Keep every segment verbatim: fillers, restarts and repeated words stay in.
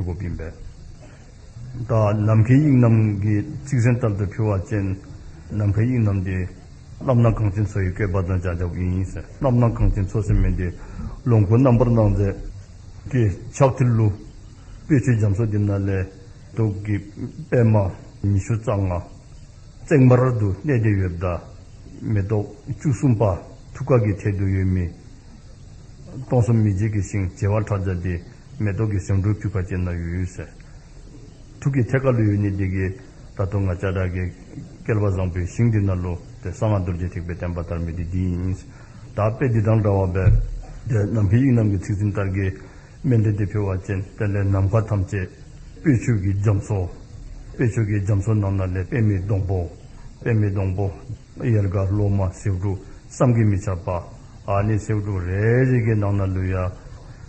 དགོཔ་ཨིན་པས། ད་ནམ་མཁའི་དབྱིངས་རྣམས་ཀྱི་ཚིག་ཟིན་ལྟར་དུ་ཕུལ་བ་ཅིན་ནམ་མཁའི་དབྱིངས་རྣམས་དེ་རྣམ་སྣང་གངས་ཅན་མཚོ་ཡི་བཀོད་པ་དང་འཇའ་འཇའ་ཨིན་ཟེར། རྣམ་སྣང་གངས་ཅན་མཚོ་ཟེར་མི་དེ་ལོངས་སྐུ་རྣམ་པར་སྣང་མཛད་ཀྱི་ཕྱག་མཐིལ་ལུ་སྤོས་ཆུའི་རྒྱ་མཚོ་དེ་ནང་ལས་མེ་ཏོག་གི་པདྨ་ཉི་ཤུ་རྩ་ལྔ། བརྩེགས་མར་དུ་གནས་ཏེ་ཡོདཔ་ད་མེ་ཏོག་བཅུ་གསུམ་པ་ཐུགས་ཀ་གི་ཐད་དུ་ཡོད་མི་སྟོང་གསུམ་མི་མཇེད་ཀྱི་ཞིང་བྱེ་བ་ཕྲག་བརྒྱ་དེ་མེ་ཏོག་གི་ཟེའུ་འབྲུ་ཕུལ་བ་ཅིན་ན་ཡོད་ཟེར། ཐུགས་ཀྱི་ཐད་ཀ་ལུ་ཡོད་ནི་དེ་གིས་ད་ལྟོ་ང་བཅས་ར་གི་བསྐལ་པ་བཟང་པོའི་ཞིང་འདི་ནང་ལུ་ཏེ་གསང་སྔགས་རྡོ་རྗེ་ཐེག་པའི་བསྟན་པ་དར་མི་དེ་འདི་ཨིན། ད་དཔེ་འདི་དང་འདྲ་བ་སྦེ་ཏེ་ནམ་མཁའི་དབྱིངས་རྣམས་ཀྱི་ཚིག་ཟིན་ལྟར་གྱི་མཎྜལ་དེ་ཕུལ་བ་ཅིན་དེ་ལས་ནམ་མཁའ་ཐམས་ཅད་སྤོས་ཆུ་གི་རྒྱ་མཚོ། སྤོས་ཆུ་གི་རྒྱ་མཚོ་ནང་ན་ལས་པདྨའི་སྡོང་པོ། པདྨའི་སྡོང་པོ། ཡལ་ག་ལོ་མ་ཟེའུ་འབྲུ་བསམ་གྱིས་མི་ཁྱབ་པ། ཨ་ནི་ཟེའུ་འབྲུ་རེ་རེ་གི་ནང་ན་ལུ་ཡང་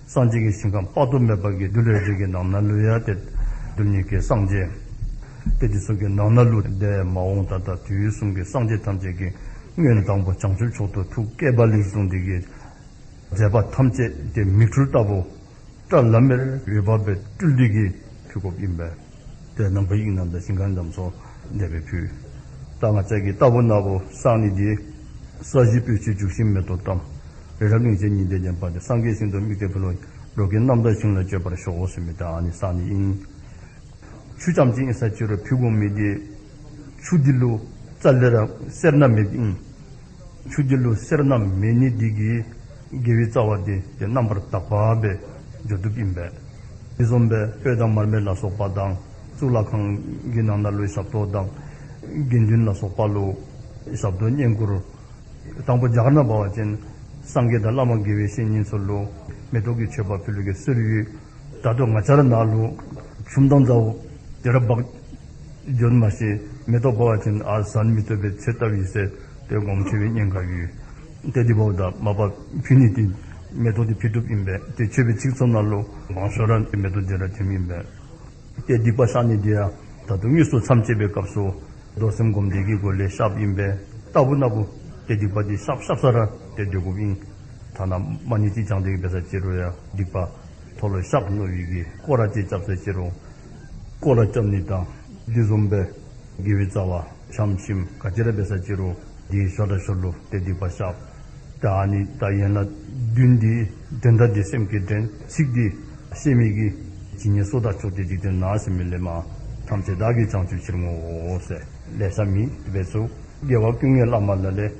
སངས་རྒྱས་ཀྱི་ཞིང་ཁམས་དཔག་ཏུ་མེད་པ་གི་རྡུལ་རེ་རེ་གི་ནང་ན་ལུ་ཡང་ཏེ་རྡུལ་སྙེད་ཀྱི་སངས་རྒྱས། ཏེ་དེ་ཚུ་གི་ནང་ན་ལུ་འདས་མ་འོངས་ད་ལྟ་དུས་གསུམ་གྱི་སངས་རྒྱས་ཐམས་ཅད་ཀྱིས་སྔོན་དང་པོ་བྱང་ཆུབ་མཆོག་ཏུ་ཐུགས་བསྐྱེད་པ་ལས་བཟུང་སྟེ་གི་མཛད་པ་ཐམས་ཅད་དེ་མིག་འཕྲུལ་ལྟ་བུ་བཀྲ་ལམ་མེར་འོད་འབར་བའི་སྤྲུལ་སྡེ་གིས་ཕུལ་དགོཔ་ཨིན་པས། ཏེ་ནམ་མཁའི་དབྱིངས་རྣམས་དང་ཞིང་ཁམས་རྒྱ་མཚོ་དེ་སྦེ་ཕུལ། ད་ང་བཅས་ཀྱིས་ལྟ་བུ་ན་བུ་བསག་ནི་དེ། ས་གཞི་སྤོས་ཆུ་བྱུགས་ཤིང་མེ་ཏོག་བཀྲམ། རི་རབ་གླིང་བཞི་ཉི་ཟླས་བརྒྱན་པ་དེ། སངས་རྒྱས་ཞིང་དུ་དམིགས་ཏེ་ཕུལ་ལོ། འགྲོ་ཀུན་རྣམ་དག་ཞིང་ལ་སྤྱོད་པར་ཤོག་ཟེར་མི་ད་ཨ་ནི་བསག་ནི་ཨིན། ཆུ་ཙམ་ཅིག་ཨིན་ས་ཅི་རུང་ཕུལ་དགོ་མི་དེ་ཆུ་དེ་ལུ་རྩ་ལས་ར་སེར་སྣ་མེདཔ་ཨིན། ཆུ་དེ་ལུ་སེར་སྣ་མེད་ནི་དེ་གིས་དགེ་བའི་རྩ་བ་དེ་དེ་རྣམ་པར་དག་པ་སྦེ་འགྱོ་བཏུབ་ཨིན་པས། དེ་བཟུམ་སྦེ་སྤོས་དང་མར་མེ་ལ་སོགས་པ་དང་གཙུག་ལག་ཁང་གི་ནང་ན་ལུ་ཞབས་ཏོག་དང་དགེ་འདུན་ལ་སོགས་པ་ལུ་ཞབས་ཏོག་བསྙེན་བཀུར། དང་པོ་རྒྱ་གར་ནང་འབད་བ་ཅིན་སངས་རྒྱས་དང་བླ་མ་དགེ་བའི་བཤེས་གཉེན་ཚུ་ལུ་མེ་ཏོག་གི་མཆོད་པ་ཕུལ་ལུགས་ཀྱི་སྲོལ་ཡོད། ད་ལྟོ་ང་བཅས་ར་ནང་ལུ་ཆུམ་དང་མཛའ་བོ་དེ་ར་འབག་འགྱོ་ནི་མ་ཤེས། མེ་ཏོག་འབག་པ་ཅིན་ཨ་ཟ་ནི་མི་བཏུབ་པའི་ཚོད་བཏབ་ཡི་ཟེར་ཏེ་དགོངསམ་ཁྲེལ་བའི་ཉེན་ཁ་ཡོད། ཏེ་དེ་འབདཝ་ད་མ་པ་ཕུལ་ནི་དེ་མེ་ཏོག་དེ་ཕུལ་བཏུབ་ཨིན་པས། ཏེ་མཆོད་པའི་ཚིག་ཚུ་ནང་ལུ་མང་ཤོས་ར་མེ་ཏོག་དེ་ར་ཐོནམ་ཨིན་པས། ཏེ་སྡིག་པ་བཤགས་ནི་དེ་ཡང་ད་ལྟོ་དངོས་སུ་མཚམས་བཅད་པའི་སྐབས་སུ་རྡོར་སེམས་སྒོམ་བཟླས་ཀྱི་སྒོ་ལས་བཤགསཔ་ཨིན་པས། ལྟ་བུ་ན་བུ་ཏེ་སྡིག་པ་དེ་བཤགས་བཤགས་ས་ར་ཏེ་སྡོད་དགོཔ་ཨིན། ཐ་ན་མ་ཎི་གཅིག་བགྱང་སྟེ་གི་འབད་ས་ཅི་རུང་ཡང་སྡིག་པ་མཐོལ་ལོ་བཤགས་མནོ་བའི་གི་སྐོར་ར་གཅིག་རྐྱབ་ས་ཅི་རུང་སྐོར་ར་རྐྱབ་ནི་དང་དེ་བཟུམ་སྦེ་དགེ་བའི་རྩ་བ་བྱམས་ཤིང་ག་ཅི་ར་འབད་ས་ཅི་རུང་དེའི་ཞོར་དང་ཞོར་ལུ་ཏེ་སྡིག་པ་བཤགས། ད་ཨ་ནི་ད་ཡན་ལག་བདུན་འདི་དོན་དག་འདི་སེམས་ཀྱིས་དྲན། ཚིག་འདི་ཤེས་མི་གིས་ཇི་སྙེད་སུ་དག་མཆོག་སྟེ་འཇིག་རྟེན་ན་ཟེར་མི་ལས་མར་ཐམས་ཅད་བདག་གིས་བྱང་ཆུབ་ཕྱིར་བསྔོའོ་ཟེར་ལེ་ཤ་མེད་འབད་ཚུགས། དགེ་བ་ཀུན་གྱི་བླ་མ་ལ་ལས་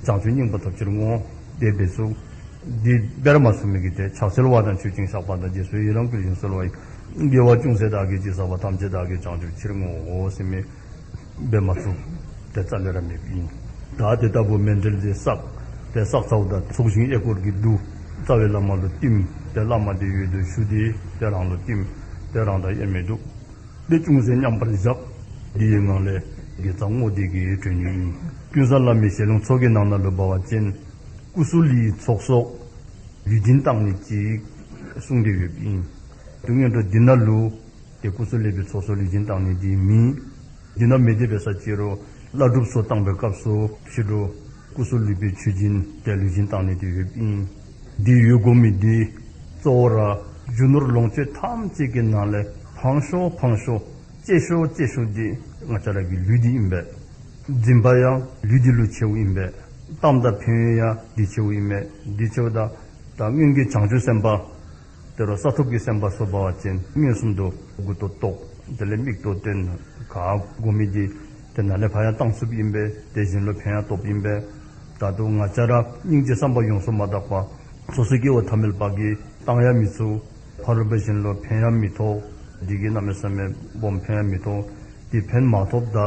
བྱང་ཆུབ་སྙིང་པོ་ཐོབ་ཕྱིར་བསྔོ་སྟེ་འབད་ཚུགས། འདི་འབད་ར་མ་ཚུགས་མི་གིས་ཏེ་ཕྱག་འཚལ་བ་དང་མཆོད་ཅིང་བཤགས་པ་དང་རྗེས་སུ་ཡི་རང་བསྐུལ་ཞིང་གསོལ་བ་ཡི། དགེ་བ་ཅུང་ཟད་བདག་གིས་ཅི་བསགས་པ། ཐམས་ཅད་བདག་གིས་བྱང་ཆུབ་ཕྱིར་བསྔོའོ་ཟེར་མི་འབད་མ་ཚུགས། ཏེ་རྩ་ལས་ར་མེདཔ་ཨིན། ད་དེ་ལྟ་བུ་མཎྜལ་དེ་བསགས། ཏེ་བསགས་ཚརཝ་ད་ཚོགས་ཞིང་གཡས་སྐོར་གྱི་བསྡུ། རྩ་བའི་བླ་མ་ལུ་བསྟིམ། ཏེ་བླ་མ་དེ་འོད་དུ་ཞུ་སྟེ་ཏེ་རང་ལུ་བསྟིམ། ཏེ་རང་དང་དབྱེར་མེད་དུ་ཏེ་ཅུང་ཟད་མཉམ་པར་བཞག། དེའི་ངང་ལས་དགེ་རྩ་བསྔོ་སྟེ་གི་གྲོལ་ནི་ཨིན། ཀུན་བཟང་བླ་མའི་ཞལ་ལུང་ཚོགས་ཀྱི་ནང་ན་ལུ་འབད་བ་ཅིན་ཀུ་སུ་ལིའི་ཚོགས་གསོག་ལུས་སྦྱིན་བཏང་ནི་ཅིག་གསུངས་ཏེ་ཡོདཔ་ཨིན། དུས་ངན་འགྲོ་འདི་ནང་ལུ་ཏེ་ཀུ་སུ་ལུས་པའི་ཚོགས་གསོག་ལུས་སྦྱིན་བཏང་ནི་འདི་མེད། འདི་ནང་མེད་དེ་འབད་ས་ཅི་རུང་བླ་སྒྲུབ་ཚུ་བཏང་བའི་སྐབས་སུ་ཕྱི་རུ་ཀུ་སུ་ལུས་པའི་མཆོད་སྦྱིན་ཏེ་ལུས་སྦྱིན་བཏང་ནི་འདི་ཡོདཔ་ཨིན། འདི་ཡོད་དགོ་མི་འདི་གཙོ་བོ་ར་རྒྱུ་ནོར་ལོངས་སྤྱོད་ཐམས་ཅད་ཀྱི་ནང་ལས་ཕངས་ཤོས་ཕངས་ཤོས་གཅེས་ཤོས་གཅེས་ཤོས་འདི་ང་བཅས་ར་གི་ལུས་འདི་ཨིན་པས། འཛིན་པ་ཡང་ལུས་འདི་ལུ་ཆེཝ་ཨིན་པས། གཏམ་དང་ཕན་ཡོན་ཡང་འདི་ཆེཝ་ཨིན་པས། འདི་ཆེཝ་ད་ད་སྔོན་གྱི་བྱང་ཆུབ་སེམས་དཔའ་དེ་རུ་ས་ཐོབ་ཀྱི་སེམས་དཔའ་ཚུ་འབད་བ་ཅིན་མངོན་སུམ་དུ་མགུ་ཏོ་བཏོག། དེ་ལས་མིག་ཏོ་བཏོན། ག་དགོ་མི་འདི་ཏེ་ནཱ་ལས་ཕར་ཡང་བཏང་ཚུགསཔ་ཨིན་པས། དེ་གཞན་ལུ་ཕན་ཡང་ཐོགསཔ་ཨིན་པས། ད་རུང་ང་བཅས་ར་སྙིང་རྗེ་བསམ་པ་ཡོངས་སུ་མ་དག་པ་སོ་སོའི་སྐྱེ་བོ་ཐ་མལ་པ་གིས་བཏང་ཡང་མི་ཚུགས། ཕ་རོལ་པོ་གཞན་ལུ་ཕན་ཡང་མི་ཐོགས། འདི་གིས་གནམ་མེད་ས་མེད་སྦོམ་ཕན་ཡང་མི་ཐོགས། འདི་ཕན་མ་ཐོགསཔ་ད་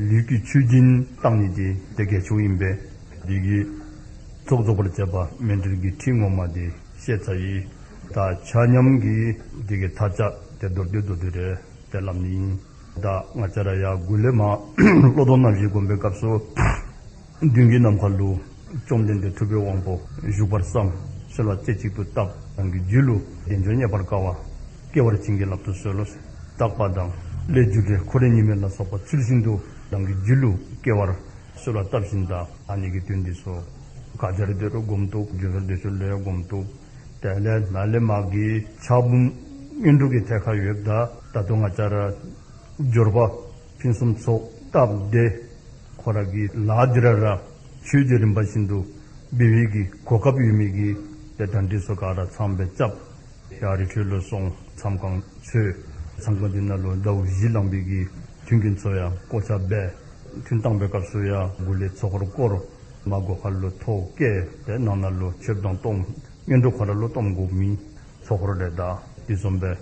ལུས་ཀྱི་མཆོད་སྦྱིན་བཏང་ནི་འདི་ཏེ་གལ་ཆེཝ་ཨིན་པས། འདི་གིས་ཚོགས་རྫོགས་པར་བྱེད་པ་མཎྜལ་གྱི་ཁྲིད་ངོ་མ་འདི་བཤད་ཚར་ཡི། ད་ཆ་མཉམ་གྱི་འདི་གི་མཐའ་དཔྱད་དེ་མདོར་བསྡུས་མདོར་བསྡུས་རེ་ཏེ་སླབ་ནི་ཨིན། ད་ང་བཅས་ར་ཡར་འགོ་ལས་མར་བློ་ལྡོག་རྣམ་བཞི་སྒོམ་པའི་སྐབས་སུ་མདུན་གྱི་ནམ་མཁའ་ལུ་བཅོམ་ལྡན་འདས་ཐུབ་པའི་དབང་པོ་བཞུགས་པར་བསམ། གསོལ་བ་རྩེ་གཅིག་ཏུ་བཏབ། རང་གི་རྒྱུད་ལུ་དལ་འབྱོར་རྙེད་པར་དཀའ་བ་སྐྱེ་བར་བྱིན་གྱིས་བརླབ་ཏུ་གསོལ་ལོ། བརྟག་པ་དང་ལས་རྒྱུ་འབྲས་འཁོར་བའི་ཉེས་དམིགས་ལ་སོགས་པ་ཚུལ་བཞིན་དུ་རང་གི་རྒྱུད་ལུ་སྐྱེ་བར་གསོལ་བ་བཏབ་ཞིནམ་ད་ཨ་ནི་གི་དོན་འདི་ཚུ་ག་ཏེ་ར་སྡོད་རུང་སྒོམ་བཏུབ། རྒྱུ་ནོར་བདེ་གཤེགས་ལུ་ཡང་སྒོམ་བཏུབ། དེ་ལས་ནཱ་ལས་མར་གྱི་ཕྱག་འབུམ་ སྔོན་འགྲོ་གི་ཐད་ཁར་ཡོདཔ་ད་ད་ལྟོ་ང་བཅས་ར་འབྱོར་པ་ཕུན་སུམ་ཚོགས་སྟབས་བདེ་ཁོ་ར་གི་ལཱ་འདི་ར་ར་ཆོས་འདི་རིམ་པ་བཞིན་དུ་འབད་བའི་གི་གོ་སྐབས་ཡོད་མི་གི་ཏེ་གདན་འདྲེན་ཚུ་ག་ར་ཚངམ་སྦེ་རྐྱབ། ཡར་རི་ཁྲོད་ལུ་སོང་མཚམས་ཁང་ཚོལ། མཚམས་ཁང་འདི་ནང་ལུ་ཟླཝ་བཞི་ལང་པའི་གི་མཐུན་རྐྱེན་ཚུ་ཡང་བཀོ་བཅག་འབད། ཐུན་བཏང་བའི་སྐབས་སུ་ཡང་མགུ་ལས་ཚོགས་འཁོར་བསྐོར། མར་སྒོ་ཁར་ལུ་ཐོ་བཀལ། ཏེ་ནང་ན་ལུ་མཆོད་དང་གཏོརམ་སྔོན་འགྲོ་ཁོ་ར་ལུ་གཏོརམ་དགོ་མི་ཚོགས་འཁོར་ལས་ད་འདི་བཟུམ་སྦེ་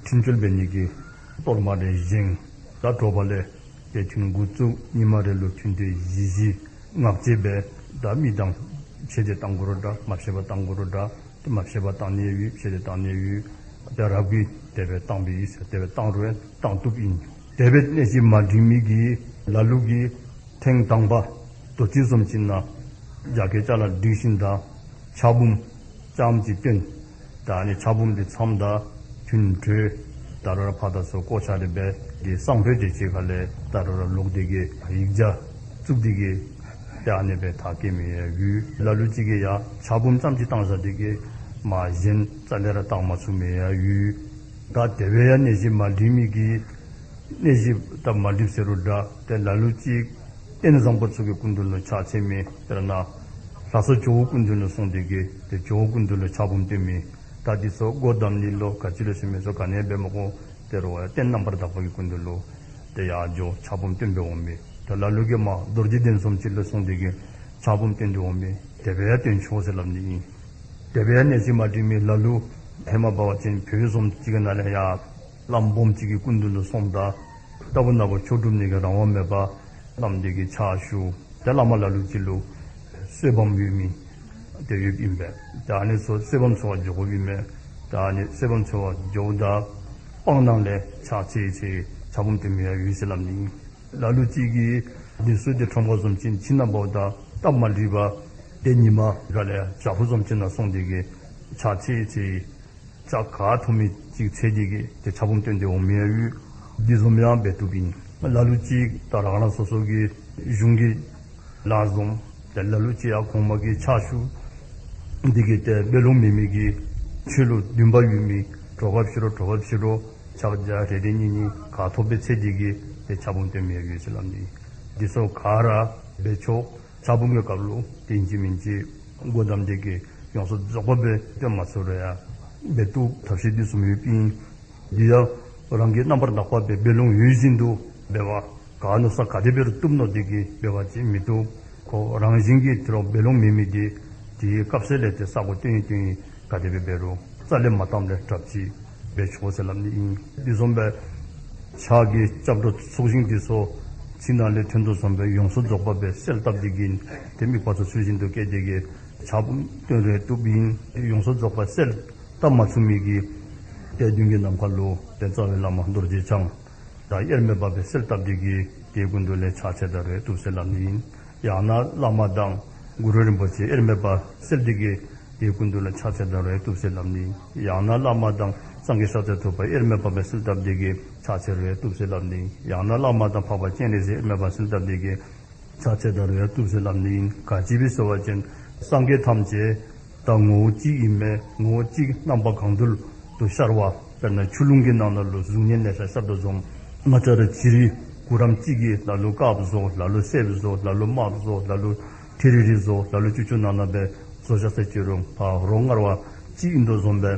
འཕྲིན་བཅོལ་འབད་ནི་གི་གཏོར་མ་རེ་བཞེངས། ད་དྲོ་པ་ལས་ཏེ་ཐུན་འགོ་བཙུགས། ཉི་མ་རེ་ལུ་ཐུན་ཏེ་བཞི་བཞི་ངག་བཅད་འབད། ད་མི་དང་ཕྱད་དེ་བཏང་དགོ་རུང་འདྲ། མ་ཕྱད་པར་བཏང་དགོ་རུང་འདྲ། ཏེ་མ་ཕྱད་པར་བཏང་ནི་ཡང་ཡོད། ཕྱད་དེ་བཏང་ནི་ཡང་ཡོད། ཏེ་རབ་ཀྱིས་དེ་སྦེ་བཏང་པའི་ཨིན་ཟེར་དེ་སྦེ་བཏང་རུང་ཡང་བཏང་བཏུབ་ཨིན། དེ་སྦེ་གནས་གཞི་མ་འགྲིག་མི་གི་ལ་ལུ་གིས་ཐེངས་དང་པ་དུས་ཅི་བཟུམ་ཅིག་ནང་རྒྱ་སྐྱེད་ཅ་ལ་སྒྲིག་ཞིནམ་ད་ཕྱག་འབུམ་རྐྱངམ་ཅིག་བཏོན། ད་ཨ་ནི་ཕྱག་འབུམ་འདི་ཚངམ་ད་ཐུན་གྲོལ། ད་རུང་ར་ཕར་དང་ཚུར་བཀོ་བཞག་སྟེ་འབད་དེ་སང་ཕོད་དེ་ཅིག་ཁ་ལས་ད་རུང་ར་ལོག་སྟེ་གི་ཡིག་བརྒྱ་བཙུགས་ཏེ་གི་ཏེ་ཨ་ནི་སྦེ་ད་སྐྱེལ་མི་ཡང་ཡོད། ལ་ལུ་ཅིག་གིས་ཡང་ཕྱག་འབུམ་རྐྱངམ་ཅིག་བཏང་བཞག་སྟེ་གི་མ་གཞན་རྩ་ལས་ར་བཏང་མ་ཚུགས་མི་ཡང་ཡོད། ད་དེ་སྦེ་ཡང་གནས་གཞི་མ་འགྲིག་མི་གི་གནས་གཞི་ད་མ་འགྲིག་ཟེར་རུང་འདྲ། ཏེ་ལ་ལུ་ཅིག་རྟེན་བཟང་པོ་ཚུ་གི་སྐུ་མདུན་ལུ་ཕྱག་འཚལ་མི། དཔེར་ན་ལྷ་ས་ཇོ་བོ་སྐུ་མདུན་ལུ་སོང་སྟེ་གི་ཏེ་ཇོ་བོ་སྐུ་མདུན་ལུ་ཕྱག་འབུམ་བཏོན་མི། ད་འདི་ཚུ་སྒོ་བསྡམ་ནི་ལོ་ག་ཅི་ལོ་ཟེར་མི་ཚུ་ག་ནི་འབད་མ་དགོ། ཏེ་རོགས་ཡང་རྟེན་རྣམ་པར་དག་པ་གི་སྐུ་མདུན་ལུ་ཏེ་ཡར་འགྱོ་ཕྱག་འབུམ་བཏོན་སྦེ་འོང་མི། ཏེ་ལ་ལུ་གིས་མར་རྡོ་རྗེ་གདན་བཟུམ་ཅིག་ལུ་སོང་སྟེ་གི་ཕྱག་འབུམ་བཏོན་ཏེ་འོང་མི། དེ་སྦེ་ཡང་བཏོན་ཆོག་ཟེར་སླབ་ནི་ཨིན། དེ་སྦེ་ཡང་གནས་གཞི་མ་འགྲིག་མི་ལ་ལུ་ཧེ་མ་འབད་བ་ཅིན་བོད་བཟུམ་ཅིག་གི་ནང་ལས་ཡར་བླམ་སྦོམ་ཅིག་གི་སྐུ་མདུན་ལུ་སོངམ་ད་རྟག་བུ་ན་བུ་ཆོས་སྒྲུབ་ནི་གི་རང་དབང་མེད་པར་བླམ་འདི་གིས་ཕྱག་ཞུ། ཏེ་བླ་མ་ལ་ལུ་ཅིག་ལུ་གསོལ་བམ་ཡོད་མི་ཏེ་ཡོདཔ་ཨིན་པས། ཏེ་ཨ་ནི་ཚུ་གསོལ་བམ་འཚོལ་བར་འགྱོ་དགོཔ་ཨིན་མས། ཏེ་ཨ་ནི་གསོལ་བམ་འཚོལ་བར་འགྱོཝ་ད་སྤང་ནང་ལས་ཕྱག་འཚལ་འཚལ་ཕྱག་འབུམ་བཏོན་མི་ཡང་ཡོད་ཟེར་སླབ་ནི་ཨིན། ལ་ལུ་ཅིག་གིས་འདི་ཚུ་ཏེ་ཁྲོམ་ཁ་བཟུམ་ཅིག་ཁྱིམ་ནང་འབདཝ་ད་སྟབས་མ་འགྲིག་པར་ཏེ་ཉི་མ་ག་ལས་བྱག་ཕུག་བཟུམ་ཅིག་ནང་སོང་སྟེ་གི་ཕྱག་འཚལ་འཚལ་ཕྱག་ག་ཐོབ་མི་ཅིག་འཚལ་ཏེ་གི་ཏེ་ཕྱག་འབུམ་བཏོན་ཏེ་འོང་མི་ཡང་ཡོད། འདི་བཟུམ་ཡང་འབད་བཏུབ་ཨིན། ལ་ལུ་ཅིག་ད་རང་རང་སོ་སོ་གི་གཞུང་གི་ལཱ་བཟུམ་ཏེ་ལ་ལུ་ཅིག་ཡང་གོང་མ་གི་ཕྱག་ཞུ་འདི་གིས་ཏེ་དཔེ་ལུང་མེད་མི་གི་ཆོས་ལུ་འདུན་པ་ཡོད་མི་གྲོགས་ཁར་ཕྱད་རུང་གྲོགས་ཁར་ཕྱད་རུང་ཕྱག་རྒྱ་རེ་རེ་གཉིས་གཉིས་ག་ཐོབ་སྦེ་འཚལ་ཏེ་གི་ཏེ་ཕྱག་འབུམ་བཏོན་མི་ཡང་ཡོད་ཟེར་སླབ་ནི། འདི་ཚུ་ག་ར་འབད་ཆོག། ཕྱག་འབུམ་གྱི་སྐབས་ལུ་ཏེ་ཨིན་ཅི་མིན་ཅི་སྒོ་བསྡམས་ཏེ་གི་ཡོངས་སུ་རྫོགས་པ་སྦེ་བཏོན་མ་ཚུགས་རུང་ཡང་འབད་བཏུབ། ཐབས་ཤེས་འདི་བཟུམ་ཡོདཔ་ཨིན། འདི་ཡང་རང་གི་རྣམ་པར་དག་པ་སྦེ་དཔེ་ལུང་ཡོད་བཞིན་དུ་འབད་བ། ག་མནོ་ས་ག་དེ་འབད་རུང་བཏུབ་མནོ་སྟེ་གི་འབད་བ་ཅིན་མི་བཏུབ། ཁོ་རང་བཞིན་གྱིས་དེ་རུ་དཔེ་ལུང་མེད་མི་འདི་དེའི་སྐབས་སུ་ལས་ཏེ་ས་གོ་སྟོན་ཡི་སྟོན་ཡི་ག་དེ་སྦེ་འབད་རུང་རྩ་ལས་མ་བཏངམ་ལས་དྲགཔ་ཅིག་འབད་ཆོག་ཟེར་སླབ་ནི་ཨིན། འདི་བཟུམ་སྦེ་ཕྱག་གི་སྐྱབས་འགྲོ་ཚོགས་ཞིང་འདི་ཚུ་ཚིག་ནང་ལས་ཐོན་དོ་བཟུམ་སྦེ་ཡོངས་སུ་རྫོགས་པ་སྦེ་གསལ་བཏབ་སྟེ་གི་ཏེ་དམིགས་པ་ཚུ་ཚུལ་བཞིན་དུ་བསྐྱེད་དེ་གི་ཕྱག་འབུམ་བཏོན་རུང་བཏུབ་ཨིན། ཡོངས་སུ་རྫོགས་པ་གསལ་བཏབ་མ་ཚུགས་མི་གིས་ཏེ་མདུན་གྱི་ནམ་མཁའ་ལུ་ཏེ་རྩ་བའི་བླ་མ་རྡོ་རྗེ་འཆང་དང་དབྱེར་མེད་པ་སྦེ་གསལ་བཏབ་སྟེ་གི་དེའི་སྐུ་མདུན་ལས་ཕྱག་འཚལ་ད་རུང་བཏུབ་ཟེར་སླབ་ནི་ཨིན། ཡང་ན་བླ་མ་དང་གུ་རུ་རིན་པོ་ཆེ་དབྱེར་མེད་པ་གསལ་ཏེ་གི་དེའི་སྐུ་མདུན་ལས་ཕྱག་འཚལ་ད་རུང་བཏུབ་ཟེར་སླབ་ནི་ཨིན། ཡང་ན་བླ་མ་དང་སངས་རྒྱས་ཤཱཀྱ་ཐུབ་པ་དབྱེར་མེད་པ་སྦེ་གསལ་བཏབ་སྟེ་གི་ཕྱག་འཚལ་རུང་བཏུབ་ཟེར་སླབ་ནི་ཨིན། ཡང་ན་བླ་མ་དང་འཕགས་པ་སྤྱན་རས་གཟིགས་དབྱེར་མེད་པ་གསལ་བཏབ་སྟེ་གི་ཕྱག་འཚལ་ད་རུང་ཡང་བཏུབ་ཟེར་སླབ་ནི་ཨིན། ག་ཅི་སྦེ་ཟེར་བ་ཅིན་སངས་རྒྱས་ཐམས་ཅད་ད་ངོ་བོ་གཅིག་ཨིན་མས། ངོ་བོ་གཅིག་རྣམ་པ་གང་འདུལ་དུ་ཤར་བ། དཔེར་ན་ཆུ་ཀླུང་གི་ནང་ན་ལུ་གཟུགས་བརྙན་ལེ་ཤ་ཤར་དོ་བཟུམ། ང་བཅས་ར་བྱི་རིལ་གུ་རམ་གཅིག་གིས་ལ་ལུ་དཀརཔོ་བཟོ། ལ་ལུ་སེརཔོ་བཟོ། ལ་ལུ་དམརཔོ་བཟོ། ལ་ལུ་ཁྲི་རི་རི་བཟོ། ལ་ལུ་ཅུ་ཅུ་ནང་ན་སྦེ་བཟོ་བཞག་ས་ཅི་རུང་ཕར་རོ་མངར་བ་གཅིག་ཨིན་དོ་བཟུམ་སྦེ་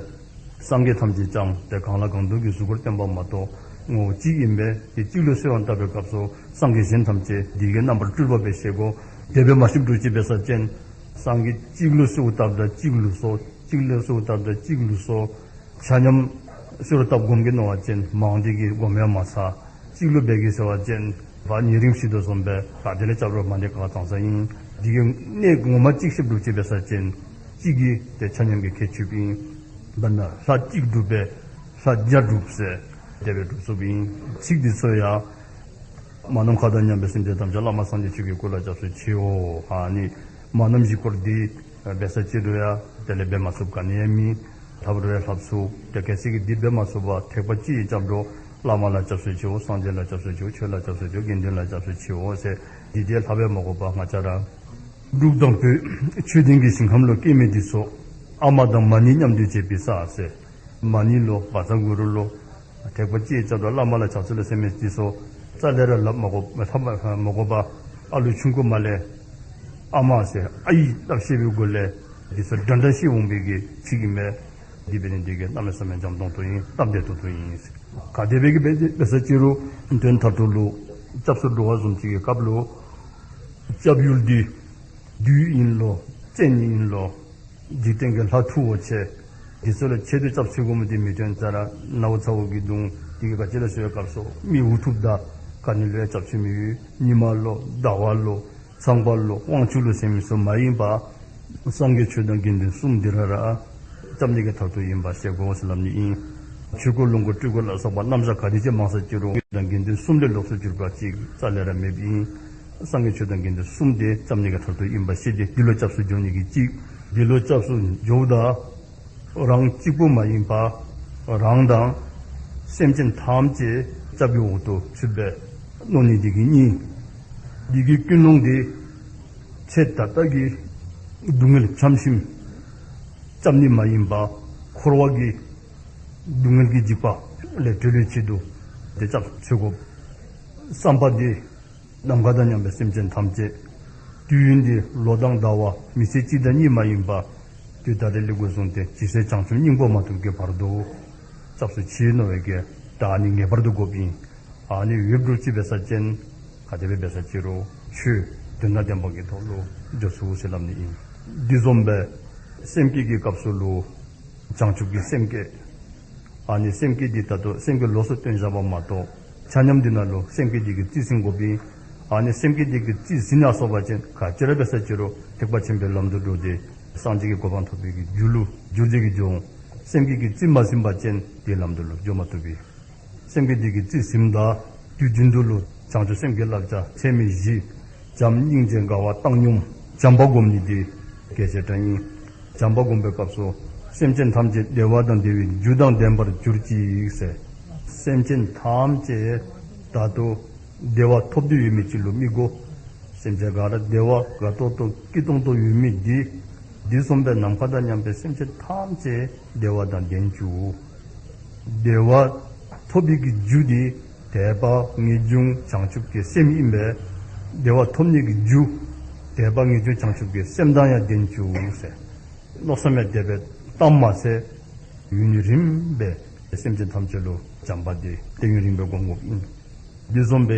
སངས་རྒྱས་ཐམས་ཅད་ཀྱང་ཏེ་གང་ལ་གང་འདུལ་གྱི་གཟུགས་སྐུར་སྟོན་པ་མ་གཏོགས་ངོ་བོ་གཅིག་ཨིན་པས། དེ་གཅིག་ལུ་གསོལ་བ་བཏབ་པའི་སྐབས་སུ་སངས་རྒྱས་གཞན་ཐམས་ཅད་དེ་གི་རྣམ་པར་སྤྲུལ་པ་སྦེ་ཤེས་དགོ། དེ་སྦེ་མ་ཤེསཔ་འདྲཝ་ཅིག་འབད་ས་ཅིན་སངས་རྒྱས་གཅིག་ལུ་གསོལཝ་བཏབ་ད་གཅིག་ལུ་གསོལ། གཅིག་ལུ་གསོལཝ་བཏབ་ད་གཅིག་ལུ་གསོལ། ཆ་མཉམ་གསོལཝ་བཏབ་སྒོམ་གྱི་མནོ་བ་ཅིན་མང་སྟེ་གི་སྒོམ་ཡང་མ་ཚར། གཅིག་ལུ་འབད་གེ་ཟེར་བ་ཅིན་ཕར་ཉེ་རིང་ཞི་དོ་བཟུམ་སྦེ་ག་ཏེ་ལས་རྐྱབ་རུང་མ་ཎི་ག་ཚང་ས་ཨིན། དེ་གི་གནད་ངོ་མ་གཅིག་ཤེསཔ་འདྲཝ་ཅིག་འབད་ས་ཅིན་གཅིག་གིས་ཏེ་ཆ་མཉམ་གྱི་ཁྱད་ཆོསཔ་ཨིན། དཔེར་ན་ལྷ་གཅིག་སྒྲུབ་པས་ལྷ་བརྒྱ་སྒྲུབ་ཟེར་དེ་སྦེ་སྒྲུབ་ཚུགསཔ་ཨིན། ཚིག་འདི་ཚུ་ཡང་མ་ནམ་མཁའ་དང་མཉམ་པའི་སེམས་ཅན་ཐམས་ཅད་བླ་མ་སངས་རྒྱས་ཆོས་ཀྱི་སྐུ་ལ་སྐྱབས་སུ་མཆིའོ། ཨ་ནི་མ་ནམ་བཞི་སྐོར་འདི་འབད་ས་ཅི་རུང་ཡང་དེ་ལས་འབད་མ་ཚུགསཔ་ག་ནི་ཡང་མེད། ལྷབ་རུང་ཡང་ལྷབ་ཚུགས། ཏེ་གལ་སྲིད་ཀྱི་འདི་འབད་མ་ཚུགས་པར་ཐེག་པ་ཅིག་རྐྱབ་རུང་བླ་མ་ལ་སྐྱབས་སུ་མཆིའོ། སངས་རྒྱས་ལ་སྐྱབས་སུ་མཆིའོ། ཆོས་ལ་སྐྱབས་སུ་མཆིའོ། དགེ་འདུན་ལ་སྐྱབས་སུ་མཆིའོ་ཟེར་འདི་དེ་ལྷབ་པས་མ་དགོ་པར་ང་བཅས་ར་འབྲུག་དང་བོད་ཆོས་ལྡན་གྱི་ཞིང་ཁམས་ལུ་སྐྱེས་མི་འདི་ཚུ་ཨ་མ་དང་མ་ཎི་མཉམ་དུ་བྱེད་པའི་ས་ཟེར། མ་ཎི་ལོ་བཛྲ་གུ་རུ་ལོ་ཐེག་པ་སྤྱིའི་སྐྱབས་དང་བླ་མ་ལ་ཕྱག་འཚལ་ལོ་ཟེར་མི་འདི་ཚུ་རྩ་ལས་ར་ལབ་མ་དགོ་མ་ཐབས་མ་དགོ་པར། ཨ་ལུ་ཆུང་ཀུ་མ་ལས་ཨ་མ་ཟེར་ཨའི་སླབ་ཤེས་པའི་སྒོ་ལས་འདི་ཚུ་འདྲ་འདྲ་ཤེས་འོང་པའི་གི་ཚིག་ཨིན་མས། འདི་འབད་ནི་འདི་གིས་གནམ་མེད་ས་མེད་འཇམ་ཏོང་ཏོ་ཨིན། སྟབས་བདེ་ཏོག་ཏོ་ཨིན། ག་དེ་སྦེ་གི་འབད་འབད་ས་ཅི་རུང་དོན་མཐར་ཐུག་ལུ་སྐྱབས་སུ་འགྲོ་བ་བཟུམ་ཅིག་གི་སྐབས་ལུ་སྐྱབས་ཡུལ་འདི་བདུད་ཨིན་ལོ་བཙན་ཨིན་ལོ་འཇིག་རྟེན་གྱི་ལྷ་མཐུ་བོ་ཆེ་འདི་ཚུ་ལས་ཆེད་དུ་སྐྱབས་འཚོལ་དགོ་མི་འདི་མི་དོན་རྩ་ར་ནཝ་ཚཝ་གི་གདུང་འདི་གིས་ག་ཅི་ལ་ཟེར་བའི་སྐབས་སུ་མི་འུ་ཐུགཔ་ད་ག་ནི་ལུ་ཡང་སྐྱབས་འཚོལ་མི་ཡོད། ཉི་མ་ལོ་ཟླ་བ་ལོ་ཚངས་པ་ལོ་དབང་ཕྱུག་ལོ་ཟེར་མི་ཚུ་མ་ཡིན་པ་སངས་རྒྱས་ཆོས་དང་དགེ་འདུན་གསུམ་འདི་ར་ར་སྐྱབས་གནས་ཀྱི་མཐར་ཐུག་ཨིན་པ་ཤེས་དགོ་ཟེར་སླབ་ནི་ཨིན། ཆོས་སྐུ་ལོངས་སྐུ་སྤྲུལ་སྐུ་ལ་སོགས་པ་རྣམ་གཞག་ག་དེ་ཅིག་མང་ས་ཅི་རུང་ཆོས་དང་དགེ་འདུན་གསུམ་ལས་ལོགས་སུ་གྱུར་པ་ཅིག་རྩ་ལས་ར་མེདཔ་ཨིན། སངས་རྒྱས་ཆོས་དང་དགེ་འདུན་གསུམ་དེ་སྐྱབས་གནས་ཀྱི་མཐར་ཐུག་ཨིན་པ་ཤེས་ཏེ་འདི་ལུ་སྐྱབས་སུ་འགྱོ་ནི་གི་གཅིག། འདི་ལུ་སྐྱབས་སུ་འགྱོཝ་ད་རང་གཅིག་པུ་མ་ཡིན་པ་རང་དང་སེམས་ཅན་ཐམས་ཅད་སྐྱབས་ཀྱི་འོག་ཏུ་ཚུད་པའི་མནོ་ནི་འདི་གིས་གཉིས། འདི་གི་ཀུན་སློང་འདི་ཚེ་ད་ལྟ་གི་སྡུག་བསྔལ་འཁྱམས་ཞིནམ་སྐྱབས་ནི་མ་ཡིན་པ་འཁོར་བ་གི་སྡུག་བསྔལ་གྱི་འཇིགས་པ་ལས་གྲོལ་བའི་ཆེད་དུ་དེ་སྐྱབས་འཚོལ་དགོ། བསམ་པ་འདི་ནམ་མཁའ་དང་མཉམ་པའི་སེམས་ཅན་ཐམས་ཅད། དུས་ཡུན་འདི་ལོ་དང་ཟླ་བ་མི་ཚེ་གཅིག་དང་གཉིས་མ་ཡིན་པ། དུས་ད་རེས་ལས་འགོ་བཟུང་སྟེ་ཇི་སྲིད་བྱང་ཆུབ་སྙིང་པོ་མ་ཐོབ་ཀྱི་བར་དུ་སྐྱབས་སུ་མཆིའི་མནོ་བའི་གི་ད་ཨ་ནི་ངེས་པར་དུ་དགོཔ་ཨིན། ཨ་ནི་ཡོདཔ་འདྲཝ་ཅིག་འབད་ས་ཅིན་ག་དེ་སྦེ་འབད་ས་ཅི་རུང་ཆོས་དོན་དང་ལྡན་པ་གི་ཐོག་ལུ་འགྱོ་ཚུགས་ཟེར་སླབ་ནི་ཨིན། འདི་བཟུམ་སྦེ་སེམས་བསྐྱེད་ཀྱི་སྐབས་སུ་ལུ་བྱང་ཆུབ་ཀྱི་སེམས་བསྐྱེད། ཨ་ནི་སེམས་བསྐྱེད་འདི་ད་ལྟོ་སེམས་བསྐྱེད་ལོགས་སུ་སྟོན་བཞག་པ་མ་གཏོགས་ཆ་མཉམ་འདི་ནང་ལུ་སེམས་བསྐྱེད་འདི་གི་རྩིས་ཟིན་དགོཔ་ཨིན། ཨ་ནི་སེམས་བསྐྱེད་འདི་གི་རྩིས་ཟིན་ཡར་སོང་པ་ཅིན་ག་ཅི་ར་འབད་ས་ཅི་རུང་ཐེག་པ་ཆེན་པོའི་ལམ་དུ་འགྲོ་སྟེ་སངས་རྒྱས་ཀྱི་གོ་འཕང་ཐོབ་པའི་གི་རྒྱུ་ལུ་འགྱུར་ཏེ་གི་འགྱོ་འོང་། སེམས་བསྐྱེད་ཀྱི་རྩིས་མ་ཟིན་པ་ཅིན་དེའི་ལམ་དུ་ལུ་འགྱོ་མ་བཏུབ་པས། སེམས་བསྐྱེད་འདི་གི་རྩིས་ཟིནམ་ད་དུས་རྒྱུན་དུ་ལུ་བྱང་ཆུབ་སེམས་ཀྱི་བསླབ་བྱ་ཚད་མེད་བཞི། བྱམས་སྙིང་རྗེ་དགའ་བ་བཏང་སྙོམས་བྱམས་པ་སྒོམ་ནི་འདི་གལ་ཆེ་དྲགས་ཨིན། བྱམས་པ་སྒོམ་པའི་སྐབས་སུ་སེམས་ཅན་ཐམས་ཅད་བདེ་བ་དང་བདེ་བའི་རྒྱུ་དང་ལྡན་པར་གྱུར་ཅིག་ཟེར། སེམས་ཅན་ཐམས་ཅད་ད་ལྟོ་བདེ་བ་ཐོབ་སྟེ་ཡོད་མི་ཅིག་ལུ་མི་དགོ། སེམས་ཅན་ག་ར་བདེ་བ་དགའ་ཏོག་ཏོ་སྐྱིད་ཏོང་ཏོ་ཡོད་མི་འདི་འདི་བཟུམ་སྦེ་ནམ་མཁའ་དང་མཉམ་པའི་སེམས་ཅན་ཐམས་ཅད་བདེ་བ་དང་ལྡན་བཅུག། བདེ་བ་ཐོབ་པའི་གི་རྒྱུ་འདི་དད་པ་ངེས་འབྱུང་བྱང་ཆུབ་ཀྱི་སེམས་ཨིན་པས། བདེ་བ་ཐོབ་ནི་གི་རྒྱུ་དད་པ་ངེས་འབྱུང་བྱང་ཆུབ་ཀྱི་སེམས་དང་ཡང་ལྡན་བཅུག་ཟེར། མནོ་བསམ་ཡང་དེ་སྦེ་བཏངམ་མ་ཚད་ཡུན་རིངམོ་སྦེ་སེམས་ཅན་ཐམས་ཅད་ལུ་བྱམས་པ་འདི་ཏེ་ཡུན་རིངམོ་སྦེ་སྒོམ་དགོཔ་ཨིན། འདི་བཟུམ་སྦེ་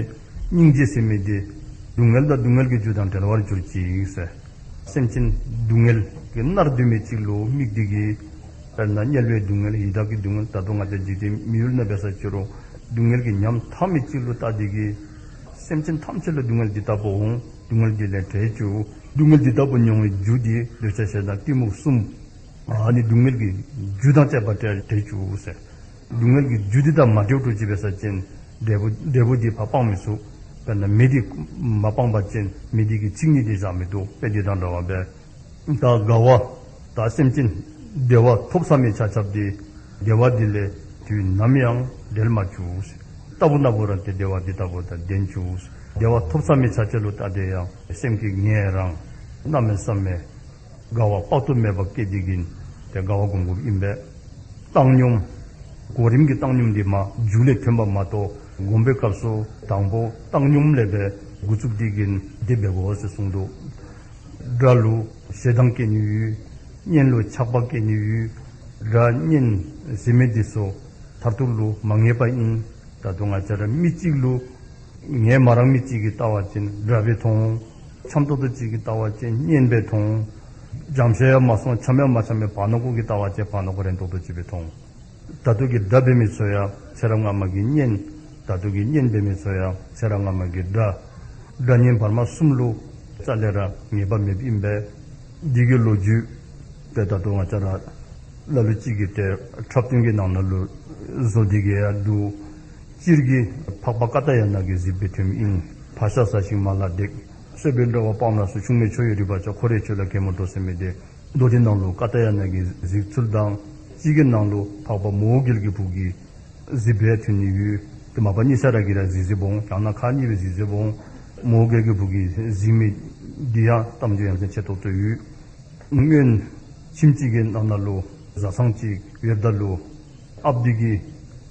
སྙིང་རྗེ་ཟེར་མི་འདི་སྡུག་བསྔལ་དང་སྡུག་བསྔལ་གྱི་རྒྱུ་དང་བྲལ་བར་གྱུར་ཅིག་ཟེར། སེམས་ཅན་སྡུག་བསྔལ་གྱིས་མནར་སྡོད་མི་ཅིག་ལུ་དམིགས་ཏེ་གིས་དཔེར་ན་དམྱལ་བའི་སྡུག་བསྔལ་ཡི་དྭགས་ཀྱི་སྡུག་བསྔལ་ད་ལྟོ་ང་བཅས་འཇིག་རྟེན་མི་ཡུལ་ནང་འབད་ས་ཅི་རུང་སྡུག་བསྔལ་གྱི་ཉམ་ཐག་མི་ཅིག་ལུ་བལྟ་སྟེ་གིས་སེམས་ཅན་ཐམས་ཅད་ལུ་སྡུག་བསྔལ་འདི་ལྟ་བུ་འོང་། སྡུག་བསྔལ་འདི་ལས་བྲལ་བཅུག། སྡུག་བསྔལ་འདི་ལྟ་བུ་མྱོང་བའི་རྒྱུ་འདི་འདོད་ཆགས་ཞེ་སྡང་གཏི་མུག་གསུམ། ཨ་ནི་སྡུག་བསྔལ་གྱི་རྒྱུ་དང་བཅས་པ་བྲལ་བྲལ་བཅུག་ཟེར། སྡུག་བསྔལ་གྱི་རྒྱུ་འདི་དང་མ་བྲལཝ་འདྲཝ་ཅིག་འབད་ས་ཅིན་འབྲས་བུ་འབྲས་བུ་འདི་ཕར་སྤང་མི་ཚུགས། དཔེར་ན་མེ་འདི་མ་སྤངས་པ་ཅིན་མེ་འདི་གིས་འཚིག་ནི་འདི་བཞག་མི་བཏུབ་པས། འདི་དང་འདྲཝ་སྦེ་ད་དགའ་བ་ད་སེམས་ཅན་བདེ་བ་ཐོབ་ཚར་མི་ཆ་ཁྱབ་འདི་བདེ་བ་འདི་ལས་དུས་ནམ་ཡང་འབྲལ་མ་བཅུག་ཟེར། ལྟ་བུ་ན་བུ་ར་ཏེ་བདེ་བ་འདི་ལྟ་བུ་དང་ལྡན་བཅུག་ཟེར། བདེ་བ་ཐོབ་ཚར་མི་ཆ་ཁྱབ་ལུ་བལྟ་སྟེ་ཡང་སེམས་ཀྱིས་ངལ་རངས་གནམ་མེད་ས་མེད་དགའ་བ་དཔག་ཏུ་མེད་པ་སྐྱེས་ཏེ་གིས་ཏེ་དགའ་བ་སྒོམ་དགོཔ་ཨིན་པས། བཏང་སྙོམས། གོ་རིམ་གྱི་བཏང་སྙོམས་འདི་མ་མཇུག་ལས་ཐོན་པ་མ་གཏོགས་སྒོམ་པའི་སྐབས་སུ་དང་པོ་བཏང་སྙོམས་ལས་སྦེ་འགོ་བཙུགས་ཏེ་གིས་ཏེ་འབད་དགོ་ཟེར་གསུངས་འདུག། དགྲ་ལུ་ཞེ་སྡང་སྐྱེ་ནི་ཡོད། གཉེན་ལུ་ཆགས་པ་སྐྱེ་ནི་ཡོད། དགྲ་གཉེན་ཟེར་མི་འདི་ཚུ་མཐར་ཐུག་ལུ་མ་ངེས་པ་ཨིན། ད་རུང་ང་བཅས་ར་མི་གཅིག་ལུ་ངལ་མ་རངས་མི་གཅིག་གིས་བལྟ་བ་ཅིན་དགྲ་སྦེ་མཐོང་། འཆམ་ཏོག་ཏོ་ཅིག་གིས་བལྟ་བ་ཅིན་གཉེན་སྦེ་མཐོང་། འཇམ་ཤོས་ཡང་མ་སོང་འཆམ་ཡང་མ་འཆམ་པའི་བར་ན་གུ་གིས་བལྟ་བ་ཅིན་བར་ན་གུ་རན་ཏོག་ཏོ་ཅིག་སྦེ་མཐོང་། ད་ལྟོ་གི་དགྲ་འབད་མི་ཚུ་ཡང་ཚེ་རབས་སྔ་མ་གི་གཉེན། ད་ལྟོ་གི་གཉེན་འབད་མི་ཚུ་ཡང་ཚེ་རབས་སྔ་མ་གི་དགྲ། དགྲ་གཉེན་བར་མ་གསུམ་ལུ་རྩ་ལས་ར་ངེས་པ་མེདཔ་ཨིན་པས། འདི་གི་ལོ་རྒྱུས་ཏེ་ད་ལྟོ་ང་བཅས་ར་ལ་ལུ་ཅིག་གིས་ཏེ་འཁྲབ་སྟོན་གྱི་ནང་ན་ལུ་བཟོ་སྟེ་གིས་ཡང་འདུག། སྤྱིར་གྱིས་འཕགས་པ་ཀ་ཏ་ཡ་ན་གི་གཟིགས་དཔེ་ཐོནམ་ཨིན། ཕ་ཤ་ཟ་ཞིང་མ་ལ་བརྡེག། གསོད་པའི་འགྲོ་བ་སྤངས་ལ་སོགས། ཆུང་མའི་ཆོས་ཡོད་རིག་པ་ཆགས། འཁོར་བའི་ཆོས་ལ་གད་མོ་བྲོ་ཟེར་མི་འདི་མདོ་སྡེ་ནང་ལུ་ཀ་ཏ་ཡ་ན་གི་གཟིགས་ཚུལ་དང་། སྤྱི་གི་ནང་ལུ་འཕགས་པ་མོའུ་འགལ་གྱི་བུ་གི་གཟིགས་དཔེ་ཐོན་ནི་ཡོད། ཏེ་མ་པ་གཉིས་ཆ་ར་གིས་ར་གཟིགས་གཟིགསཔ་འོང་། ཡང་ན་ཁག་གཉིས་སྦེ་གཟིགས་གཟིགསཔ་འོང་། མོའུ་འགལ་གྱི་བུ་གི་གཟིགས་མི་འདི་ཡང་གཏམ་རྒྱུད་ཡ་མཚན་ཆེ་ཏོག་ཏོ་ཡོད། སྔོན་ཁྱིམ་གཅིག་གི་ནང་ན་ལུ་བཟའ་ཚང་གཅིག་ཡོདཔ་ད་ལུ་ ཨཔ་འདི་གིས་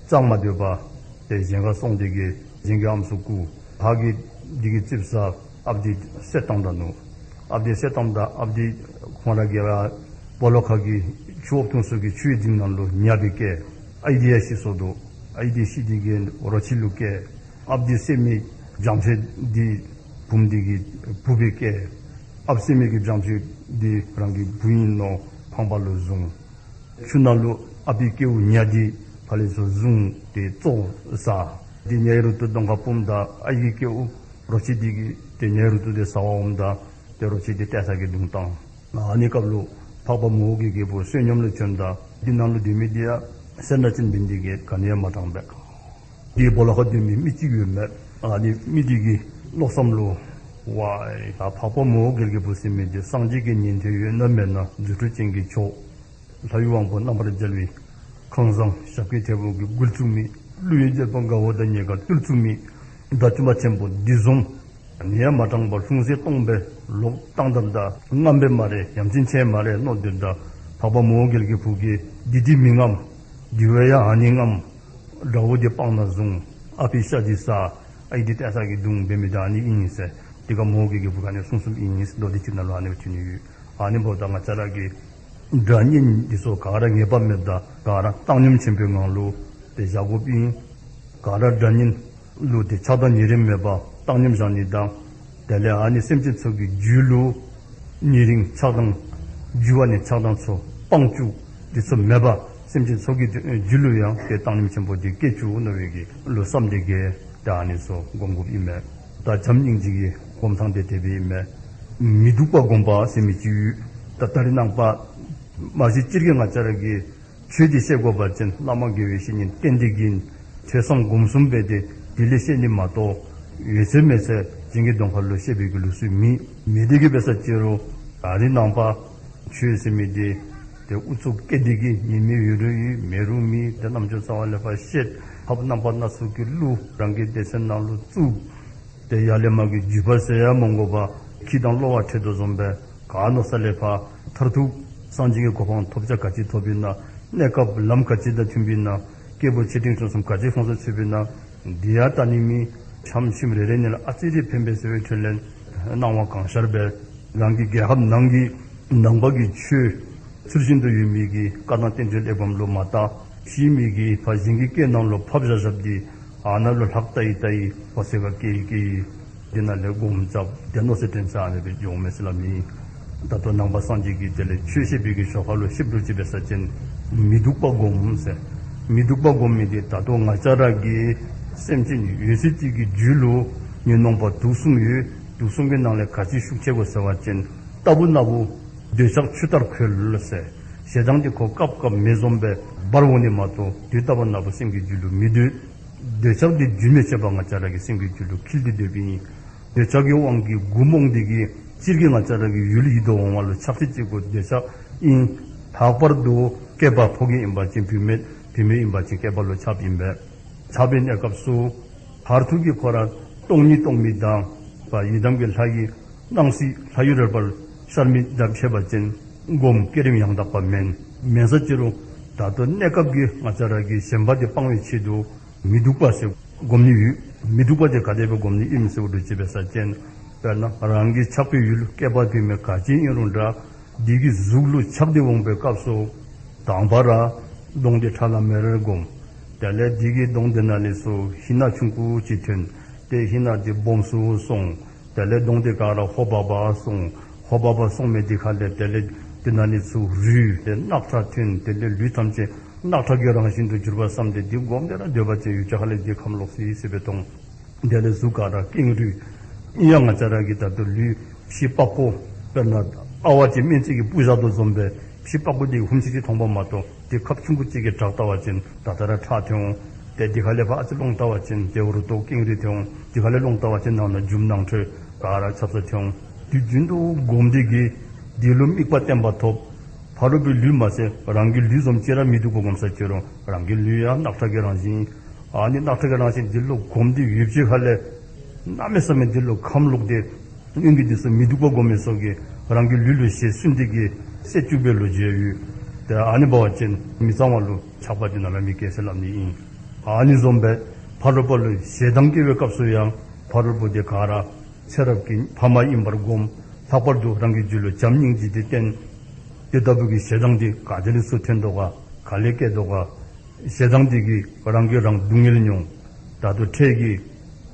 ཅང་མ་སྡོད་པར་ཏེ་གཞན་ཁར་སོང་སྟེ་གིས་གཞན་གྱི་ཨམ་སྲུ་བཀུག། ཕར་གི་འདི་གིས་ཙིགཔ་ཟ། ཨཔ་འདི་བསད་བཏང་ད་ནུག། ཨཔ་འདི་བསད་བཏངམ་ད་ཨཔ་འདི་ཁོང་ར་གི་ར་སྦོ་ལོགས་ཁ་གི་ཆུ་འོབ་ཐུང་ཚུ་གི་ཆུའི་རྫིང་ནང་ལུ་ཉ་སྦེ་བསྐྱལ། ཨའི་འདི་ཡང་ཤི་སོ་ནུག། ཨའི་འདི་ཤི་སྟེ་གིས་རོ་ཁྱི་ལུ་བསྐྱལ། ཨཔ་འདི་བསད་མི་བྱང་ཤེད་འདི་བུམོ་འདི་གི་བུ་སྦེ་བསྐྱལ། ཨཔ་བསད་མི་གི་བྱང་ཤེད་འདི་རང་གི་བུ་ཨིན་མནོ་ཕང་པ་ལུ་བཟུང་། ཆུ་ནང་ལུ་ཨཔ་གི་སྐྱེཝ་ཉ་འདི་ཕར་ལས་ཚུར་བཟུང་སྟེ་བཙོ་བཟའ། ཏེ་ཉའི་རུ་ཏོ་གདོང་ཁར་སྤུངམ་ད་ཨའི་གི་སྐྱེཝ་རོ་ཁྱི་འདི་གིས་ཏེ་ཉའི་རུ་ཏོ་འདི་ཟ་བར་འོངམ་ད་ཏེ་རོ་ཁྱི་འདི་ཏེ་ས་གིས་བརྡུང་བཏང་། ཨ་ནི་སྐབས་ལུ་འཕགས་པ་མོའུ་འགལ་གྱི་བུ་བསོད་སྙོམས་ལུ་བྱོནམ་ད་འདི་ནང་ལུ་སྡོད་མི་འདི་ཡང་སེར་སྣ་ཅན་འབད་ནི་འདི་གིས་ག་ནི་ཡང་མ་དྲངས་པས། དེའི་སྦོ་ལོགས་ཁར་སྡོད་མི་མི་གཅིག་ཡོད་མས། ཨ་ནི་མི་འདི་གི་མནོ་བསམ་ལུ་ཝའི་ད་འཕགས་པ་མོའུ་འགལ་གྱི་བུ་ཟེར་མི་འདི་སངས་རྒྱས་ཀྱི་ཉན་ཐོས་ཡོད་ན་མེད་ན་རྫུ་འཕྲུལ་ཅན་གྱི་མཆོག། ལྷ་ཡུལ་དབང་པོ་རྣམ་པར་རྒྱལ་བའི་ཁང་བཟང་ཞབས་སྐྱེལ་ཐེ་བོ་གིས་བསྒུལ་བཅུག་མི། ཀླུ་ཡི་རྒྱལ་པོ་དགའ་བོ་དང་ཉེ་དགའ་བཏུལ་བཅུག་མི་བདག་བཅོམ་པ་ཆེན་པོ་འདི་བཟུམ་ནི་ཡང་མ་དྲངས་པར་ལྷུང་བཟེད་སྟོང་སྦེ་ལོག་བཏང་དམ་ད་རྔམ་པས་སྨ་རེ་ཡ་མཚན་ཆེ་སྨ་རེ་མནོ་དོ་ད་འཕགས་པ་མོའུ་འགལ་གྱི་བུ་གིས་འདི་འདི་མི་རྔམ། འདི་བས་ཡང་ཨ་ནི་རྔམ། དགྲ་བོ་འདི་སྤང་ནང་བཟུང་། ཨ་ཕི་ཤ་འདི་ཟ། ཨའི་འདི་ཏེ་ས་གིས་བརྡུང་འབད་མི་འདི་ཨ་ནི་ཨིན་ཟེར་དེ་ཁར་མོའུ་འགལ་གྱི་བུ་གིས་ཨ་ནི་གསུངས་གསུངསམ་ཨིན་ཟེར་མདོ་སྡེ་ཅིག་ནང་ལུ་ཨ་ནི་སྦེ་ཐོན་ནི་ཡོད། ཨ་ནི་འབདཝ་ད་ང་བཅས་ར་གི་སྒྲ་སྙན་འདི་ཚུ་ག་ར་ངེས་པ་མེདཔ་ད་ག་ར་བཏང་སྙོམས་ཆེན་པོའི་ངང་ལུ་ཏེ་བཞག་དགོཔ་ཨིན། ག་ར་སྒྲ་སྙན་ལུ་ཏེ་ཆགས་སྡང་ཉེ་རིང་མེད་པར་བཏང་སྙོམས་བཞག་ནི་དང་དེ་ལས་ཨ་ནི་སེམས་ཅན་ཚུ་གི་རྒྱུད་ལུ་ཉེ་རིང་ཆགས་སྡང་རྒྱུ་བ་ནི་ཆགས་སྡང་ཚུ་སྤང་བཅུག། འདི་ཚུ་མེད་པར་སེམས་ཅན་ཚུ་གི་རྒྱུད་ལུ་ཡང་ཏེ་བཏང་སྙོམས་ཆེན་པོ་འདི་སྐྱེ་བཅུག་མནོ་བའི་གི་ལུ་བསམ་སྟེ་གིས་ཏེ་ཨ་ནི་ཚུ་སྒོམ་དགོཔ་ཨིན་མས། ད་བྱམས་སྙིང་རྗེ་གི་སྒོམ་ཐངས་འདི་དེ་སྦེ་ཨིན་མས། མི་སྡུག་པ་སྒོམ་པ་ཟེར་མི་ཅིག་ཡོད། ད་ད་རེས་ནངས་པ་མ་གཞི་སྤྱིར་གྱིས་ང་བཅས་ར་གིས་ཆོས་འདི་བཤད་དགོ་པ་ཅིན་བླ་མ་དགེ་བའི་བཤེས་གཉེན་བསྟེན་ཏེ་གིས་ཐོས་བསམ་སྒོམ་གསུམ་འབད་དེ་དེ་ལས་བཤད་ནི་མ་གཏོགས་ཡོད་ཚད་མེད་ཚད་གཞན་གྱི་གདོང་ཁ་ལུ་བཤད་པའི་གི་ལུགས་སྲོལ་མེད། མེད་དེ་གིས་འབད་ས་ཅི་རུང་ད་རེས་ནངས་པ་ཆོས་ཟེར་མི་འདི་ཏེ་ཨུ་ཚུགས་བཀལ་ཏེ་གིས་ཉན་མི་ཡོད་རུང་ཡོད་མེད་རུང་མེད། ཏེ་རྣམ་འགྱུར་རྩ་བ་ལས་ཕར་བཤད། ཐབས་རྣམ་པ་སྣ་ཚོགས་ཀྱིས་བསླུ། རང་གི་སྡེ་ཚན་ནང་ལུ་བཙུགས། ཏེ་ཡར་ལས་མར་གྱི་བརྒྱུད་པ་ཟེར་ཡང་མི་དགོ་པར་ཁྱི་དང་གློ་བ་འཕྲད་དོ་བཟུམ་སྦེ་ག་མནོ་ས་ལས་ཕར་མཐར་ཐུག་སངས་རྒྱས་ཀྱི་གོ་འཕང་ཐོབ་བྱ་ག་ཅི་ཐོབ་ཨིན་ན། གནས་སྐབས་ལམ་ག་ཅི་དང་མཐུནམ་ཨིན་ན། སྐྱེས་བུ་ཆེ་འབྲིང་ཆུང་གསུམ་ག་ཅི་ཁོང་ཚུ་ཚུདཔ་ཨིན་ན། འདི་ཡང་བལྟ་ནི་མེད། ཆམ་ཆིམ་རེ་རེ་ནང་ལས་ཨ་ཙི་རེ་ཕན་པས་ཟེར་བའི་ཁྲོད་ལས་སྣང་བ་གང་ཤར་སྦེ་རང་གི་རྒྱལ་ཁབ་ནང་གི་ནང་པ་གི་ཆོས་ཚུལ་བཞིན་དུ་ཡོད་མི་གི་བཀའ་དང་བསྟན་བཅོས་གླེགས་བམ་ལུ་མ་བལྟ། ཕྱིའི་མི་གིས་ཕར་གཞན་གྱི་སྐད་ནང་ལུ་ཕབ་བཞག་བཞགཔ་འདི་ཨ་ནཱ་ལུ་ལྷག་བལྟ་ཡི་བལྟ་ཡི་ཕོ་སེ་ག་སྐྱེ་ཡི་སྐྱེ་ཡི། དེ་ནང་ལས་སྒོམ་རྐྱབ་དེ་མནོ་ཚད་དྲན་ཚད་ཨ་ནི་སྦེ་འགྱོཝ་མས་ཟེར་སླབ་མི་ཨིན། ད་ལྟོ་ནང་པ་སངས་རྒྱས་ཀྱིས་དེ་ལས་ཆོས་བཤད་པའི་གི་ཞོར་ཁ་ལུ་བཤདཔ་ལུ་ཅིག་འབད་ས་ཅིན་མི་སྡུག་པ་སྒོམ་ཟེར། མི་སྡུག་པ་སྒོམ་མི་འདི་ད་ལྟོ་ང་བཅས་ར་གི་སེམས་ཅན་ཡོད་ཚད་ཅིག་གི་རྒྱུད་ལུ་ཉོན་མོངས་པ་དུག་གསུམ་ཡོད། དུག་གསུམ་གྱི་ནང་ལས་ག་ཅི་ཤུགས་ཆེ་དགོ་ཟེར་བ་ཅིན་རྟག་བུ་ན་བུ་འདོད་ཆགས་ཆུ་ལྟར་ཁོལ་ཟེར། ཞེ་སྡང་འདི་ཁོ་སྐབས་སྐབས་མེ་བཟུམ་སྦེ་འབར་འོང་ནི་མ་གཏོགས་དུས་རྟག་པ་ན་བུ་སེམས་ཀྱི་རྒྱུད་ལུ་མི་སྡོད། འདོད་ཆགས་འདི་རྒྱུན་མི་ཆད་པར་ང་བཅས་ར་གི་སེམས་ཀྱི་རྒྱུད་ལུ་འཁྱིལ་ཏེ་སྡོདཔ་ཨིན། འདོད་ཆགས་ཀྱི་དབང་གིས་མགུ་རྨོངས་འདི་གིས་སྤྱིར་གྱིས་ང་བཅས་ར་གི་ཡུལ་ཡིད་དུ་འོང་བ་ལུ་ཆགས་ཏེ་ཅིག་གོ་འདོད་ཆགས་ཨིན། ལྷག་པར་དུ་སྐྱེས་པ་ཕོ་རྒྱས་ཨིན་པ་ཅིན་བུད་མེད་བུད་མེད་ཨིན་པ་ཅིན་སྐྱེས་པ་ལུ་ཆགསཔ་ཨིན་པས། ཆགས་པའི་གནས་སྐབས་སུ་མཐར་ཐུག་གི་ཁོ་ར་སྟོང་ཉིད་རྟོགས་མི་དང་ཡི་དམ་གྱི་ལྷ་ཡི་སྣང་སྲིད་ལྷ་ཡུལ་རོལ་པར་ཤར་མི་དང་ཕྱད་པ་ཅིན་སྒོམ་བསྐྱེད་རིམ་ཡང་དག་པ་མེན། མེན་ས་ཅི་རུང་ད་ལྟོ་གནས་སྐབས་ཀྱི་ང་བཅས་ར་གི་ཞེན་པ་དེ་སྤང་བའི་ཆེད་དུ་མི་སྡུག་པ་ཟེར་སྒོམ་ནི་ཡོད། མི་སྡུག་པ་དེ་ག་དེ་སྦེ་སྒོམ་ནི་ཨིནམ་ཟེར་བ་ཅིན་འབད་ས་ཅིན་དཔེར་ན་རང་གི་ཆགས་པའི་ཡུལ་སྐྱེས་པ་བུད་མེད་ག་ཅི་ཨིན་རུང་འདྲ། འདི་གི་གཟུགས་ལུ་ཆགས་ཏེ་འོང་པའི་སྐབས་སུ་དང་པ་ར་གདོང་འདི་ཁྲ་ལམ་མེར་སྒོམ། དེ་ལས་འདི་གི་གདོང་འདི་ནང་ལས་ཚུར་ཧི་ནག་ཆུང་ཀུ་ཅིག་ཐོན། ཏེ་ཧི་ནག་འདི་སྦོམ་སུ་སོང་། དེ་ལས་གདོང་འདི་ག་ར་ཧོ་བ་བ་སོང་། ཧོ་བ་བ་སོང་མི་འདི་ཁ་ལས་དེ་ལས་འདི་ནང་ལས་ཚུར་རུལ་ཏེ་རྣག་ཁྲག་ཐོན། དེ་ལས་ལུས་ཐམས་ཅད་རྣག་ཁྲག་གི་རང་བཞིན་དུ་གྱུར་པ་བསམ་སྟེ་འདི་སྒོམ་སྟེ་ར་སྡོད་པ་ཅིན་ཡུལ་ཅིག་ཁ་ལས་འདི་ཁམས་ལོག་སི་སི་སྦེ་མཐོང་། དེ་ལས་གཟུགས་ག་ར་ཀེང་རུས། ཨིན་ཡང་ང་བཅས་ར་གི་ད་ལྟོ་ལུས་ཕྱི་པགས་ཀོ་དཔེར་ན་ཨ་ཝ་ཅིག་སྨན་རྩིས་ཀྱིས་སྤུ་བཞག་དོ་བཟུམ་སྦེ་ཕྱི་པགས་ཀོ་འདི་ཧུམ་ཅིག་ཅིག་མཐོང་པ་མ་གཏོགས་འདི་ཁབ་ཆུང་ཀུ་ཅིག་གིས་དྲག་བལྟ་བ་ཅིན་ད་ལྟོ་ར་ཁྲག་ཐོན་འོང་། ཏེ་འདི་ཁ་ལས་ཕར་ཨ་ཙི་སློང་བལྟ་བ་ཅིན་ཏེ་འུ་རུ་ཏོ་ཀེང་རུས་ཐོན་འོང་། འདི་ཁ་ལས་སློང་བལྟ་བ་ཅིན་ནང་ན་རྒྱུ་མ་ནང་ཁྲོལ་ག་ར་ཆབ་གསང་ཐོན་འོང་། དུས་རྒྱུན་དུ་སྒོམ་སྟེ་གིས་འདི་ལུ་དམིགས་པ་བརྟན་པ་ཐོབ། ཕ་རོལ་པོའི་ལུས་མ་ཟད་རང་གི་ལུས་བཟུམ་ཅིག་ར་མི་སྡུག་པ་སྒོམ་ས་ཅི་རུང་རང་གི་ལུས་ཡང་རྣག་ཁྲག་གི་རང་བཞིན། ཨ་ནི་རྣག་ཁྲག་གི་རང་བཞིན་འདི་ལུ་སྒོམ་སྟེ་ཡུདཔ་ཅིག་ཁ་ལས་གནམ་མེད་ས་མེད་འདི་ལུ་ཁམས་ལོག་སྟེ་སྔོན་གྱི་འདི་ཚུ་མི་སྡུག་པ་སྒོམ་མི་ཚུ་གིས་རང་གི་ལུས་ལུ་ཞེ་སུན་ཏེ་གིས་བསད་བཅུག་པའི་ལོ་རྒྱུས་ཡོད། ཏེ་ཨ་ནི་འབད་བ་ཅིན་མི་གཙང་བ་ལུ་ཆགས་པ་འདི་ནཱ་ལས་མི་སྐྱེ་ཟེར་སླབ་ནི་ཨིན། ཨ་ནི་བཟུམ་སྦེ་ཕ་རོལ་པོ་ལུ་ཞེ་སྡང་སྐྱེ་བའི་སྐབས་སུ་ཡང་ཕ་རོལ་པོ་འདི་ག་ར་ཚེ་རབས་ཀྱི་ཕ་མ་ཨིན་པར་སྒོམ། ལྷག་པར་དུ་རང་གི་རྒྱུད་ལུ་བྱམས་སྙིང་རྗེ་འདི་བསྟེན། དེ་ལྟ་བུ་གི་ཞེ་སྡང་འདི་ག་ཏེ་ལས་ཚུར་ཐོན་དོ་ག། ག་ལས་སྐྱེ་དོ་ག། ཞེ་སྡང་འདི་གིས་རང་གིས་རང་སྡུག་བསྔལ་མྱོང་། ད་ལྟོ་འཕྲལ་གྱི་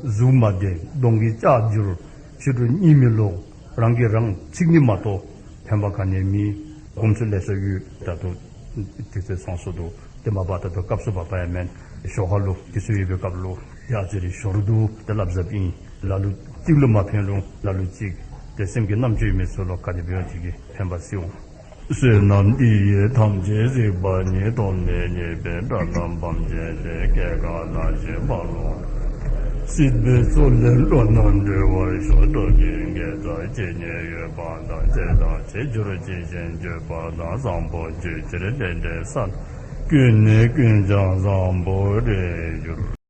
གཟུགས་མ་བདེ། གདོང་གི་སྐྱ་འགྱུར། ཕྱི་རུ་གཉིད་མི་ལོག། རང་གིས་རང་འཚིག་ནི་མ་གཏོགས་ཕན་པ་ག་ནི་མེད། སྒོམ་ཚུལ་ལེ་ཤ་ཡོད། ད་ལྟོ་དུས་ཚོད་ཚང་སོ་ནུག། ཏེ་མ་པ་ད་ལྟོ་སྐབས་སུ་བབ་པ་ཡང་མེན། ཞོར་ཁ་ལུ་དུས་ཚོད་ཡོད་པའི་སྐབས་ལུ་ཡ་ཨ་ཙི་རེ་ཞོར་དུ་ཏེ་སླབ་ཟེར་ཨིན། ལ་ལུ་ཅིག་ལུ་མ་ཕན་རུང་ལ་ལུ་ཅིག་ཏེ་སེམས་ཀྱི་རྣམ་དཔྱོད་མེད་ཚུ་ལུ་ག་དེ་འབད་བ་ཅིན་གྱི་ཕན་པ་སྲིད་འོང་། བསོད་ནམས་འདི་ཡིས་ཐམས་ཅད་གཟིགས་པ་ཉིད། ཐོབ་ནས་ཉེས་པའི་དགྲ་རྣམས་ཕམ་བྱས་ཏེ། སྐྱེ་རྒ་ན་འཆིའི་རྦ་ཀློང་། སྲིད་པའི་མཚོ་ལས་འགྲོ་རྣམས་སྒྲོལ་བར་ཤོག། སྟོབས་ཀྱིས་དགེ་རྩ་ཇི་སྙེད་ཡོད་པ་དང་། བྱས་དང་བྱེད་འགྱུར་ཇི་བཞིན་སྤྱོད་པ་དང་། བཟང་པོ་སྤྱོད་ཕྱིར་དེ་འདྲའི་ས། ཀུན་ནས་ཀུན་ཀྱང་བཟང་པོར་འགྲན་གྱུར།